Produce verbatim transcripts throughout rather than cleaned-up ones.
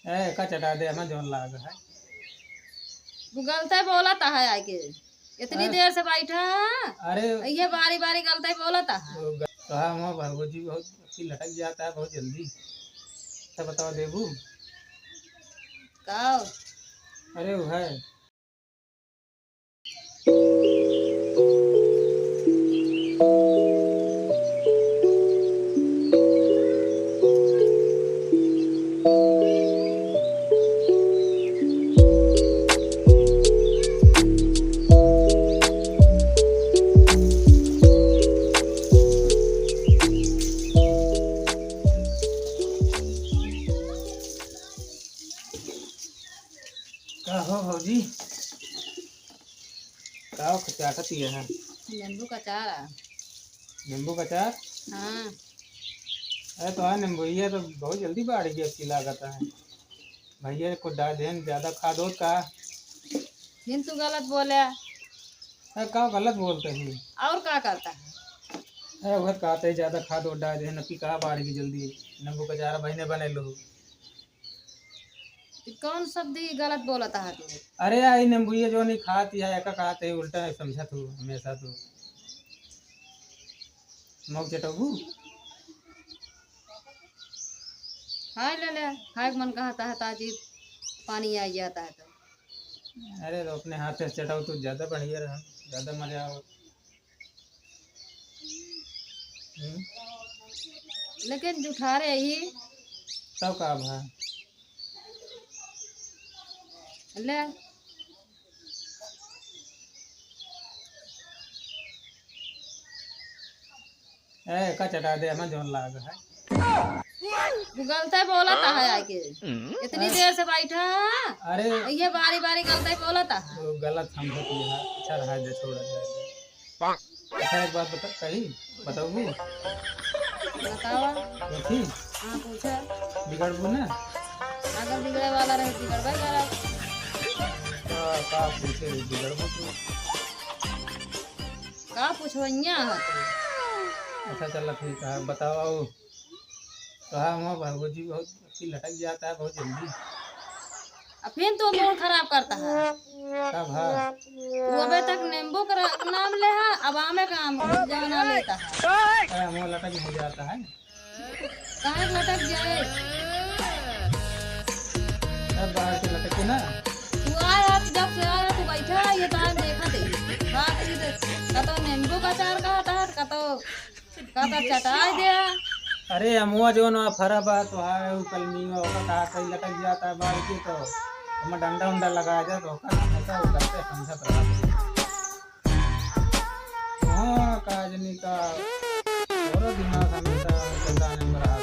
ए, का चटा दे, हमें जौन लाग है। वो गलते बोलत है आके। इतनी अरे। देर से बैठा है। अरे। ये बारी बारी गलते बोलत है। वो ग-, तो है, हमार भौजी बहुत अथी लटक जाता है बहुत जल्दी। तो बतावा देबू। का? अरे वो है। का हो भौजी? का हो चाटत ये है? नींबू का अचार है। नींबू का अचार? हाँ। अरे तो हाँ, नींबू ये तो बहुत जल्दी बाढ़ गया की लागत है। भैया को डाल देन ज्यादा खाद होत का? फिर तू गलत बोले। अरे का गलत बोलते ही? और का करता है? अरे वह कहते ही ज्यादा खाद होत डाल देन, अबकी का बाढ़ गई जल्दी, नींबू का अचार बहने बने लो। तो कौन शब्द ही गलत बोलत है तू? अरे आई नींबुए जो नहीं खात है, एका कहते ही उल्टा समझत हूँ हमेशा तू। मौक चटबू? खाए ले ले, खाए के मन कहता है ताजी पानी आ जाता है तो। अरे तो अपने हाथ से चटाओ तो ज्यादा बढ़िया रहा, ज्यादा मजा आओ। हम्म? लेकिन जुठारे ही। तब का भा? ले। ए, का चटा दे, हमें जौन लाग है। गलते बोलत है आके। इतनी देर से बैठा है। अरे। ये बारी बारी गलते बोलत है। वो गलत समझत है। अच्छा रहा दे, छोड़ दे। अच्छा, एक बात बता, कही, बताऊँ? बतावा। पूछी? हाँ, पूछा। बिगड़बू ना? अगर बिगड़े वाला रहे, बिगड़बे करब। का, का पूछे, बिगड़बू तू? का पूछवइया है तू? अच्छा, चला, ठीक है, बतावा। वो कहा, हमार बाबूजी बहुत अथी लटक जाता है बहुत जल्दी। अब फिर तू मूड खराब करता है। तब है। तू अबे तक नींबू का नाम ले है, अब आमे का नाम जाना लेता है। अरे, हमार लटक नहीं जाता है। काहे लटक जाए? अब बाहर से लटके ना। तू आया, तू जब से आया, तू बैठा है, ये तो आज देखा थे। बात की तो, का तो नींबू का अचार कहता है, का तो का का चटाई दे। अरे अमुआ जौन वहाँ फरा बा, तो है उ कलमी में, ओका कहा कहीं लटक जाता है बाढ़ के, तो हम डंडा उंडा लगा दे, तो ओका हमेशा उ करते समझत रहा। हाँ, काजनी का और दिमाग हमेशा चंदाने में रहा।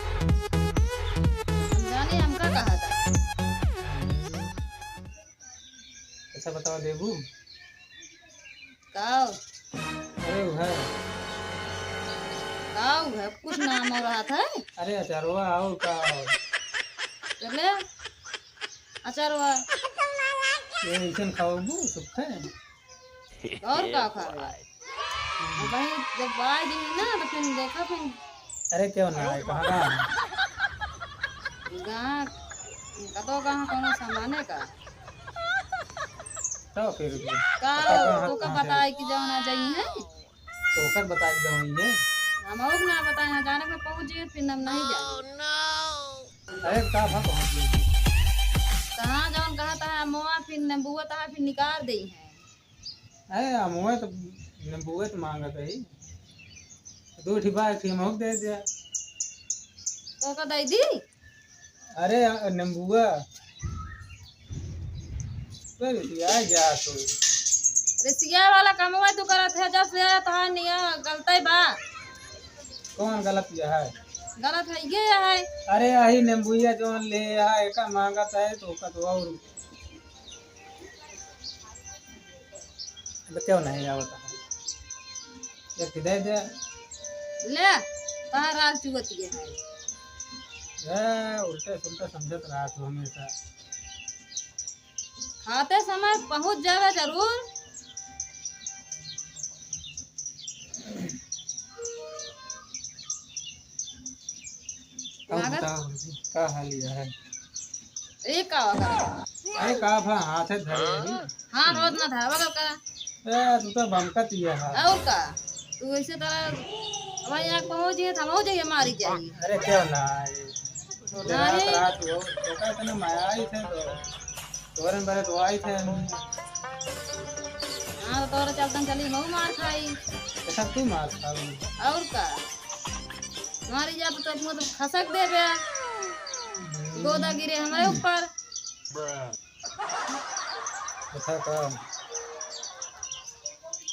हम जाने हमका कहा था। अच्छा बतावा देबू। का? अरे उ है। का उ है? कुछ नाम और रहा था? अरे अचारवा और का और? चले अचारवा। ये ऐसन खाओबू सुखे? और का खावे? अब भाई जब बाज ही ना तो फिर देखा फिर। अरे क्यों ना आए, कहाँ गाँव है? गाँव, कतो गाँव कौनो सामाने का? तो फिर का पता कहाँ तो का कहाँ से? बताए कि जौन आ जाई है? तो ओकर बताए जौन है? हम और ना बताए, यहाँ जाने में पहुँच जाए, फिर हम नहीं जाए। अरे का भा पहुँच गई? कहाँ जौन कहा था, मोआ फिर नबुआ था, फिर निकाल दे हैं। अरे अमुए तो, नबुए तो मांगत है। दो ठी बा, एक ठी हमहू के दे दे। तो का दे दी? अरे, अ, नींबुआ। तो रिसिया जा तू। रिसिया वाला कमवा तू करत है, जब से तोहार निया गलते बा। कौन गलत यह है? गलत है, ये है। अरे, यही नींबुआ जौन ले है, एका मांगत है, तो ओका तो और अब क्यों नहीं आवता है? एक दे दे। ले, तहार राज चुगत ये है। ए, उल्टे सुल्टे समझत रहा तू हमेशा। खाते समय पहुँच जावे जरूर। अब लागत बताओ, का हाल यह है? ए, का होता? अरे, का भा हाथ है धरे अभी? हाथ होत ना धरवा का? ए, तू तो बमकत ही है। और का? तू ऐसे तरह हमारे यहाँ पहुँच गए, हम हो जाइए, मारी जाइए। अरे, क्यों ना आए? तो नहीं। रात, रात हो, तो का इतना मजा आई थे तो, तोरन बरे तो आई थे हम। हाँ, तो तोरे चलतन चली, मऊ मार खाई। तो सब तू मार खाओ। और का? मारी जात तो मुँह तो खसक देबे। गोदा गिरे हमारे ऊपर। अच्छा का?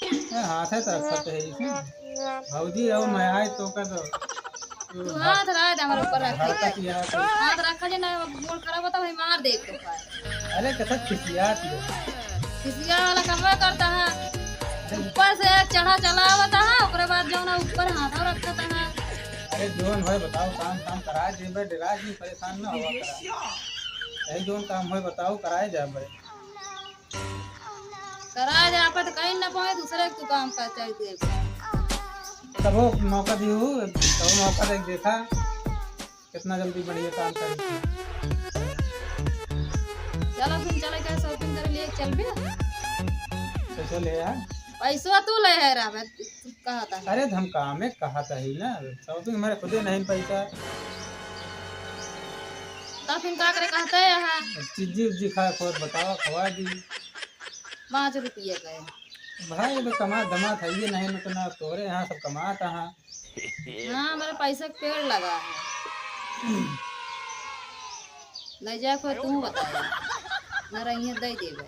ए, हाथे तो रखत है इसमें। भौजी, अब मैं आए तो का तो तू हाथ रहा दे हमारे ऊपर रखे। हरकत किया तो। हाथ रखा जे ना, गोड़ खराब होता, वही मार दे एक तो। अरे, कथा खिसियात है। खिसिया वाला काम करता है। ऊपर से चढ़ा चला होता है, ओकरे बाद जो ना ऊपर हाथ रखता है। अरे, जोन होए बताओ, काम, काम कराए देबे, डेराज नहीं, परेशान ना हुआ करा। यही जोन काम होए बताओ, कराए जाबे। करा जा, आपत कहीं न पाए, दूसरे के काम का चाहिए। तब वो मौका दियो, तब वो मौका देख देखा, कितना जल्दी बढ़िया काम करे। चलो, फिर चले जाए, shopping करे लिए चलबे। पैसो ले आ। पैसवा तू ले है रामे, तू कहा था। अरे, हम कामे कहा था ही ना, shopping हमारे खुदे नहीं पैसा। तो फिर का करे कहते हैं यहाँ? चिज्जी उज्जी खाए, खोद बतावा, खवा दी। पाँच रुपये का है। भाई, ये तो कमात धमात है, ये नहीं, न तो ना तोरे यहाँ सब कमात हैं। हाँ, हमारे पैसे के पेड़ लगा है। ले जा, कोई तू बता, न रही है, दे देबे।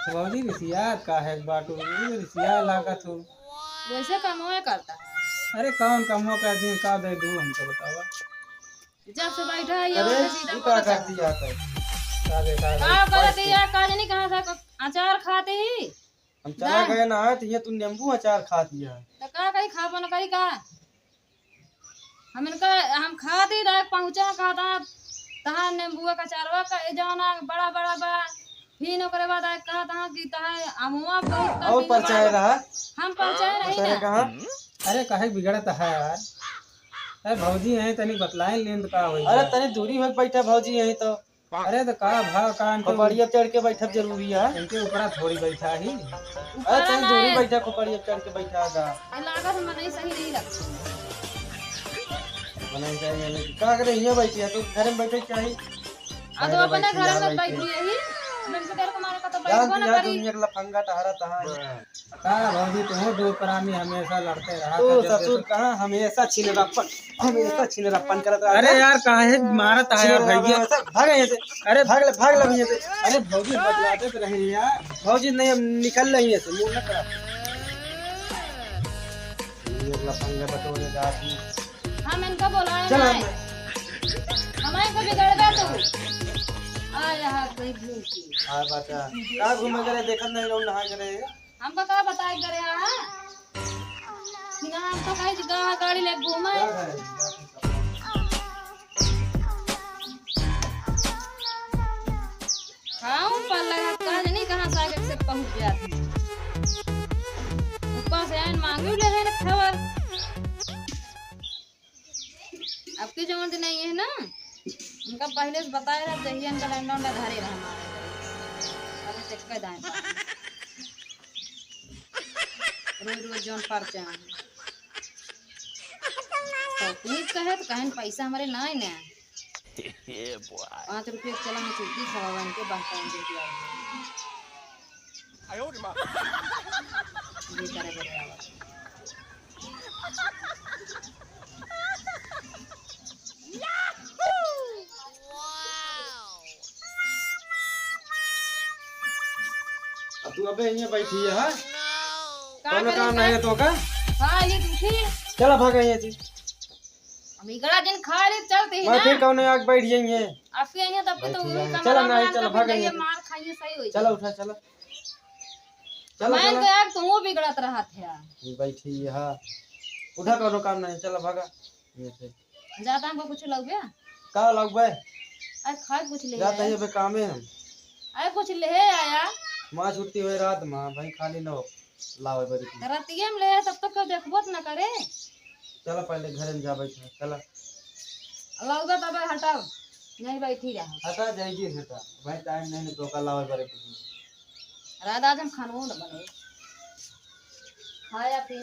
भौजी, रिसियात का है, बाटू, रिसिया लागत हो। वैसे कमवे करता है। अरे, कौन कमवा कर दिन का दे दू, हमको बतावा। जब से बैठा है, ये अरे, वाला सीधा तू का बोलता है। करती है तो? का देखा है? का करती है, का जानी कहाँ से अचार खाती ही? हम चला दाल। गए ना, तो ये तू नींबू अचार खाती है। तो का करी, खाबो न करी का? हम इनका, हम खाती रहे, पहुँचा खाता, तहाँ नींबुआ का अचारवा का, ए जौन आ, बड़ा, बड़ा बा। फिर ओकरे बाद आ, कहा था कि तहाँ अमुआ बहुत कम और मिले परचाए बा। रहा? हम परचाए रही तेरे ना। कहाँ? अरे, काहे बिगड़त है यार? अरे भौजी, यहीं तनी बतलाए लेन तो का होई अरे, बा? तनी दूरी होके बैठा भौजी, यहीं तो। अरे तो का भाव का इनके खोपड़िया पे चढ़ के बैठब जरूरी है। इनके ऊपरा थोड़ी बैठा ही। अरे, तनी दूरी बैठा, खोपड़िया पे चढ़ के बैठा जा। ये लागत है मनई सही नहीं लगता। मनई सही नहीं लगता। का करे, हियाँ बैठी है, तो घर में बैठे के चाही। आ तो अपने घर में बैठी है ही। मन के डर को मारे का तो बैठबो ना करी। दुनिया के लफंगा तहरा तहाँ है। का भौजी, तुहूँ दो प्राणी हमेशा लड़ते रहा तू था, जब ससुर देखो। कहाँ हमेशा छिनरप्पन, हमेशा छिनरप्पन करत रहा अरे था। यार, काहे मारत है यार छिनरप्पन भैया? हमेशा, भाग यहाँ से। अरे भाग ले, भाग ले यहाँ से। अरे भौजी, बतलाते तो रहे यार। भौजी नहीं, हम निकल रही है से, मुंह न खराब। ये लफंगा बटोरे जात में। हम इनका बोलाए चल ना। हम इनको बिगड़ गए तू। आ यहाँ कहीं घूम के। आ बच्चा, का घूमे करे, देखत नहीं लोग नहाए करे। हमका का बताए करे, हाँ? बिना हम तो कहीं गा-, गाड़ी ले घूमे। खाऊं पल्ला का, का जानी कहाँ से आके से पहुँच जाती। ऊपर से आइन मांगी ले है ना खबर। अब के जवन दिन आई है ना, उनका पहले से बताए रहा, जहिया इनका डंडा उंडा धरे रहा हमारे। अरे चक्कर दाएं। रोज रोज जौन परचा है। तो कुछ कहे तो कहें पैसा हमारे ना है ना। पाँच रुपये के चला हम चुटकी खवावा इनके बहकान दे दिया। ये करे बरे आवा। अब तू अबे यहाँ बैठी है, हाँ? का कौनो करे काम का? नहीं है तो का? हाँ, ये उठी। चला भागा यहाँ से। हम इकड़ा दिन खा ले चलते ही मैं ना। फिर कौनो आग बैठ जाएंगे। अब के यहाँ तब के तो बैठी है। कमरा चला ना, में चला, तब भागा ये यहाँ से। मार खाइए सही हो चला जाए। उठा, चला। चला, मैं चला। तो यार तू बिगड़त रहा था। ये बैठी है, हाँ। उठा, कौनो काम नहीं, चला भागा। ये से। जाता हमको कुछ लउबे? का लउबे? अरे खाए कुछ ले जाता आया। ये बे कामे हम। अरे कुछ ले आया। माँ छुट्टी हुए रात में, भाई खाली न हो। लावे बड़ी की। रतिये में ले, तब तो क्यों देखबो त न करे। चला पहले घर में जा बैठा, चला। लौदा तबे हटाओ, यहीं बैठी रहो। हटा जाइए, हटा। भाई टाइम नहीं, नहीं तो कल आवे बारे कुछ। रात आज हम खानो न बने। खाया पी,